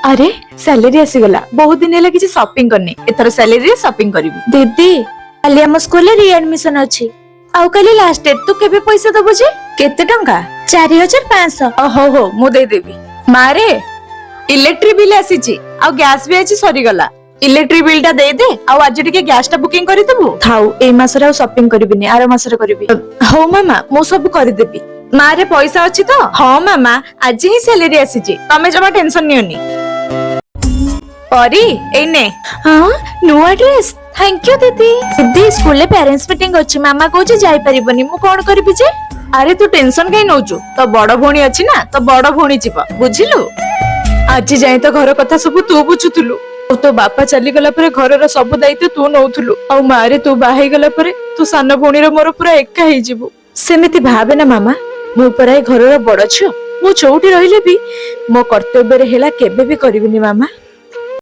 ଆରେ, ସାଲେରୀ ଆସିଗଲା। ବହୁତ ଦିନ ହେଲା କିଛି ସପିଂ କରିନି। ଏଥର ସାଲେରୀରେ ସପିଂ କରିବି। ଦିଦି, କାଲି ଆମ ସ୍କୁଲରେ ରିଆଡମିସନ ଅଛି ଆଉ କାଲି ଲାଷ୍ଟ ଡେଟ୍। ତୁ କେବେ ପଇସା ଦବୁ ଯେ? କେତେ ଟଙ୍କା? 4500। ଓ, ହଉ ହଉ, ମୁଁ ଦେଇଦେବି। ମାରେ, ଇଲେକ୍ଟ୍ରିକ ବିଲ୍ ଆସିଛି ଆଉ ଗ୍ୟାସ ବି ଆଜି ସରିଗଲା। ଇଲେକ୍ଟ୍ରିକ ବିଲ୍ ଟା ଦେଇଦେ ଆଉ ଆଜି ଟିକେ ଗ୍ୟାସ ଟା ବୁକିଂ କରିଦେବୁ। ଥାଉ, ଏଇ ମାସରେ ଆଉ ସପିଂ କରିବିନି, ଆର ମାସରେ କରିବି। ହଉ ମାମା, ମୁଁ ସବୁ କରିଦେବି। ମାରେ, ପଇସା ଅଛି ତ? ହଁ ମାମା, ଆଜି ହିଁ ସାଲେରୀ ଆସିଛି, ତମେ ଜମା ଟେନସନ ନିଅନି। ପରି, ଏଇ ନେ। ହଁ, ନୂଆ ଡ୍ରେସ୍! Thank you ଦିଦି। ଦିଦି, ସ୍କୁଲରେ ପ୍ୟାରେଣ୍ଟସ ମିଟିଂ ଅଛି, ମାମା କହୁଛି ଯାଇପାରିବନି। ମୁଁ କଣ କରିବି ଯେ? ଆରେ, ତୁ ଟେନସନ କାଇଁ ନଉଛୁ? ତୋ ବଡ ଭଉଣୀ ଅଛି ନା, ତୋ ବଡ ଭଉଣୀ ଯିବ, ବୁଝିଲୁ? ଆଜି ଯାଏଁ ତ ଘର କଥା ସବୁ ତୁ ବୁଝୁଥିଲୁ ଆଉ ତୋ ବାପା ଚାଲିଗଲା ପରେ ଘରର ସବୁ ଦାୟିତ୍ୱ ତୁ ନଉଥିଲୁ। ଆଉ ମାରେ, ତୁ ବାହା ହେଇଗଲା ପରେ ତୁ ସାନ ଭଉଣୀର ମୋର ପୁରା ଏକା ହେଇଯିବୁ। ସେମିତି ଭାବେ ନା ମାମା, ମୁଁ ପରା ଏ ଘରର ବଡ ଝିଅ। ମୁଁ ଯୋଉଠି ରହିଲେ ବି ମୋ କର୍ତ୍ତବ୍ୟରେ ହେଳା କେବେ ବି କରିବିନି ମାମା।